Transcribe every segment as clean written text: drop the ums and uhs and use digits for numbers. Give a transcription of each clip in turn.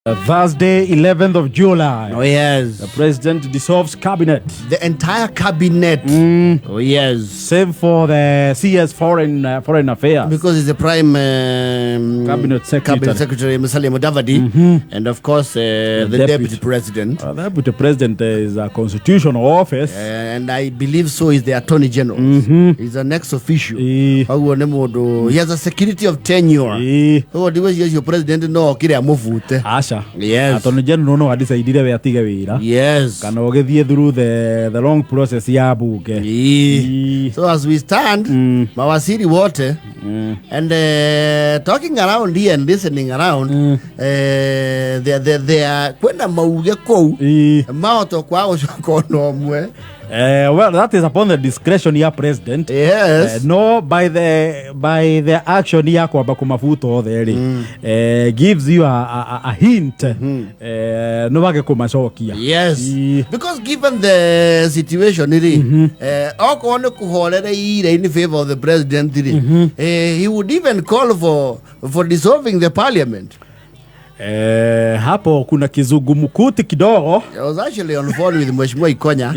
Thursday, 11th of July. Oh, yes. The president dissolves cabinet. The entire cabinet. Oh, yes. Save for the CS Foreign Affairs. Because he's the prime Cabinet Secretary. Cabinet Secretary Musalia Mudavadi, and of course the deputy. Deputy President. The deputy president is a constitutional office. And I believe so is the Attorney General. He's an ex officio. Ũguo nĩ mũndũ, he has a security of tenure. Ũguo ndigwĩciria ũcio president no okire amũbute. Aca. Yes. Attorney General no adecidire we atige wĩra. Kana ũgĩthiĩ through the long process ya bunge. So as we stand, mawaziri wote and talking around here and listening around, they are kwenda mauge kũu mahoto kwa gũcoka ona ũmwe. Well, that is upon the discretion ya president. No, by the action ya kwamba kumabuta othe rĩ, gives you a hint, no wage kũmacokia. Because given the situation rĩ, okorwo nĩ kũhorereire in favor of the president rĩ, he would even call for dissolving the parliament. Hapo kuna kizungumkuti kidogo. I was actually on phone with Mheshimiwa Ikonya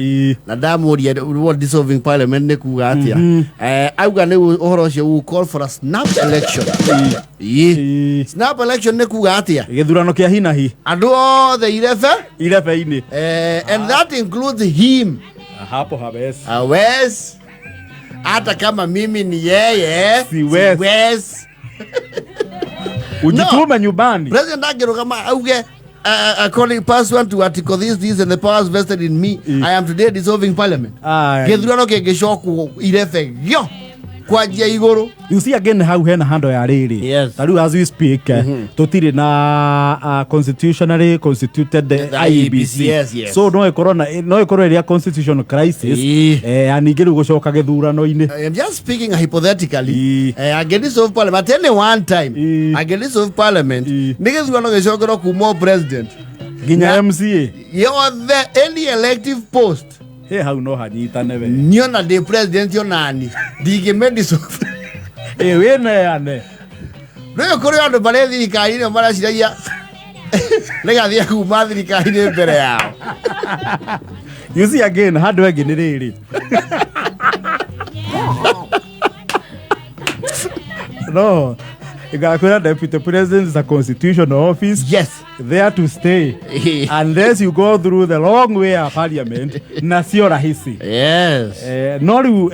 na ndamuria what dissolving parliament nĩ kuga atĩa. Auga nĩ ũhoro ũcio will call for a snap election. Snap election nĩ kuga atĩa? Gĩthurano kĩa hinahi. Andũ othe irebe irebe-inĩ. And that includes him. Hapo hawezi. Hawezi. Hata kama mimi ni yeye, Siwezi. siwezi. Ujitume nyumbani. President angĩrũgama auge, according pursuant to article this, this and the powers vested in me, I am today dissolving parliament. Aye. Gĩthurano kĩngĩcokwo irebe gĩo kwanjia igũrũ. You see, again, hau hena hando ya rĩrĩ. Ta rĩu as we speak, tũtirĩ na constitutionally constituted The IEBC. Yes. So no ĩkorwo na no ĩkorwo ĩrĩa constitutional crisis, na ningĩ rĩu gũcoka gĩthurano-inĩ. I am just speaking hypothetically. Angĩ dissolve parliament at any one time. Angĩ dissolve parliament. Nĩ gĩthurano gĩcokerwo kuma o president. Nginya MCA. Yothe, any elective post. He hau no hanyitane we. Niona ndĩ president onani ndingĩme dissolve. Ĩ wĩneane. Rĩu kũrĩ andũ marĩ thirikari-inĩ maraciragia nĩgathiĩ kuma thirikari-inĩ mbere yao. You see, again, handũ ĩngĩ nĩ rĩrĩ, no igakwĩra deputy president is a constitutional office there to stay unless you go through the long way ya parliament, na sio rahisi. No rĩu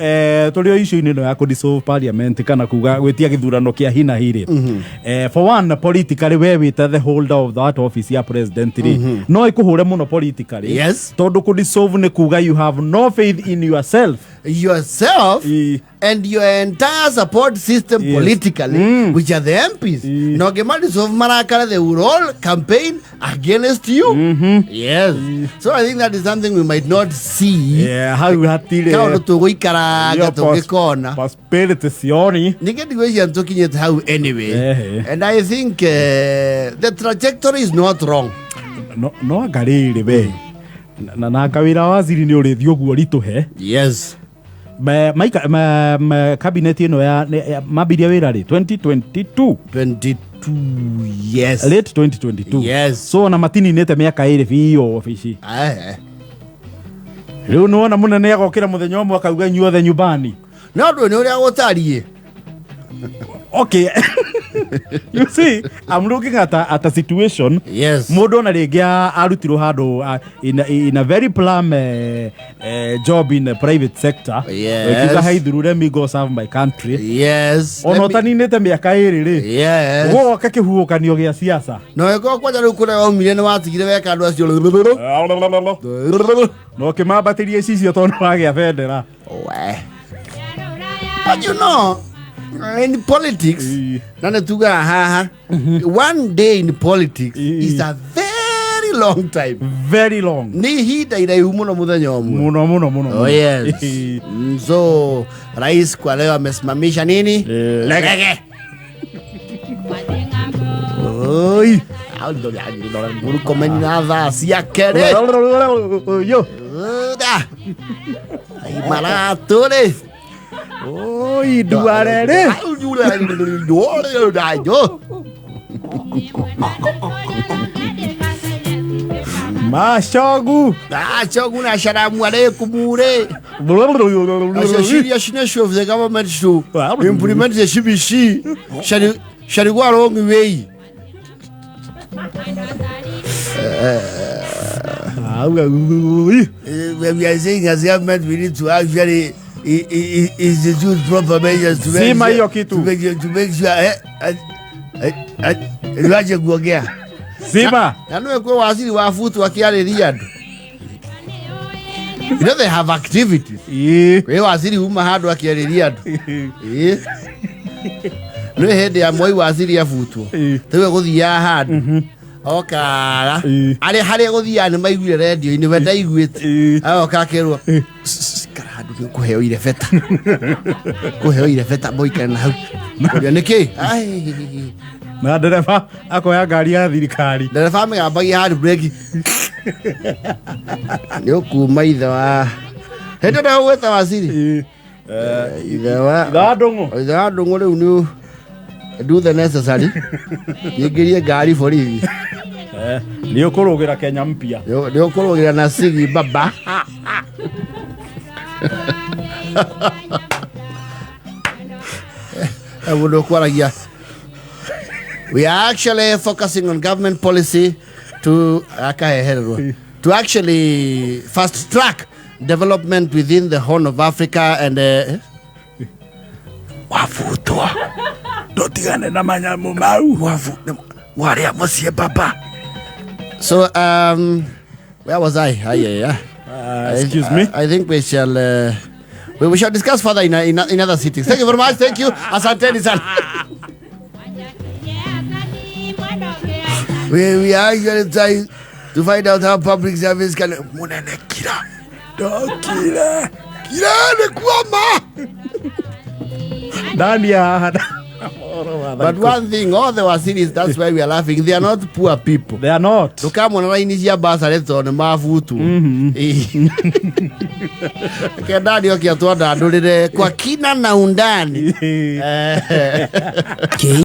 tũrĩ o issue-inĩ ĩno ya kũ parliament kana kuga gwĩtia gĩthurano kĩa hinahi rĩ, for one, politically, we wĩta the holder of that office ya president rĩ, no ĩkũhũre mũno politically, tondũ kũ nĩ kuga you have no faith in yourself. Yourself and your entire support system politically, which are the MPs. Na ũngĩma marakara, they will all campaign against you. Yes, so I think that is something we might not see. Yeah, hau hatirĩ Kaũndũ tũgũikaranga Hiyo tũngĩkona. Possibility sioni. Ningĩ ndigwĩciria nĩtũkinyĩte hau anyway. And I think the trajectory is not wrong. No anga rĩrĩ we na anga wĩra wa waziri nĩ ũrĩthiĩ ũguo ritũhe. Ma cabinet ĩno ya mambirie wĩra rĩ 2022. 22, yes. Late 2022. So ona matininĩte mĩaka 2 biũ obici. Rĩu nĩwona mũnene agokĩra mũthenya ũmwe akauga inyuothe nyumbani. No ndũ nĩ ũrĩa gũtariĩ. Okay, you see, I'm looking at a situation mũndũ ona rĩngĩ arutirwo handũ in a very plum job in the private sector. Ĩkiuga, "Hey, through, let me go serve my country." Ona ũtaninĩte mĩaka 2 rĩ, gũgoka kĩhuhũkanio gĩa siasa. No ĩkorwo kwanja rĩu kũrĩa waumire nĩ watigire weka andũ acio Na ũkĩmambatĩria icicio tondũ wagĩa bendera. We. But you know, in politics, na nĩ tugaga haha, one day in politics is a very long time. Very long. Nĩ ihinda iraihu mũno mũthenya ũmwe. Mũno mũno mũno. Oh, Mũno. yes. So rais kwa leo amesimamisha nini? Lege. Oi. Murkomen na thaa ciake rĩ. Yo. Ai maratũ rĩ. Oi, nduare rĩ. Macogu. Macogu na sharamu alaikum ure. As a seriousness of the government to implement the CBC shall go a long way. We are saying as government we need to actually institute proper measures to make Zima sure, hiyo kitu. to make sure niwache kuongea. Zima. Na nĩwe kwĩ waziri wa butu akĩarĩria andũ. You know they have activities. Ĩĩ. Kwĩ waziri uma handũ akĩarĩria andũ. Ĩĩ. Nĩ hĩndĩ ya Moi waziri abutwo. Ĩĩ. Rĩu egũthiaga handũ. Okaga. Ĩĩ. Arĩa harĩa egũthiaga nĩ maiguire rendio-inĩ we ndaiguĩte. Ĩĩ. Agoka akerwo ikara handũ nĩ ũkũheo irebeta. Kũheo irebeta mũikare na hau. Ũria nĩkĩ? Ai. Na ndereba akoya ngari ya thirikari. Ndereba amĩgambagia hard brake. Nĩ ũkuma ithe wa hĩndĩ ĩrĩa ũgwĩta waziri. Ĩĩ. Ithe wa Ithe wa Ndũng'ũ. Ithe wa Ndũng'ũ rĩu nĩ do the necessary nyingĩrie ngari borithi. Nĩ ũkũrũgĩra Kenya mpya. Nĩ ũkũrũgĩra na sigi baba. Mũndũ ũkwaragia. We are actually focusing on government policy to akahehererwo to actually fast track development within the Horn of Africa and wafutwo Ndũtigane na manyamu mau. wafu warĩa mũciĩ baba. So where was I? Aye, yeah. Excuse me. I think we shall we shall discuss further in other sittings. Thank you very much. Thank you. Asanteni sana. We are actually trying to find out how public service can munene kira Ndokire. kira nĩ kuoma. Ndani ya haha. But one thing, all the waziris, that's why we are laughing. They are not poor people. They are not. Ndũkamona raini cia basarĩ tondũ nĩ mabutwo. Reke ndani oke atwandandũrĩre kwa kina na undani.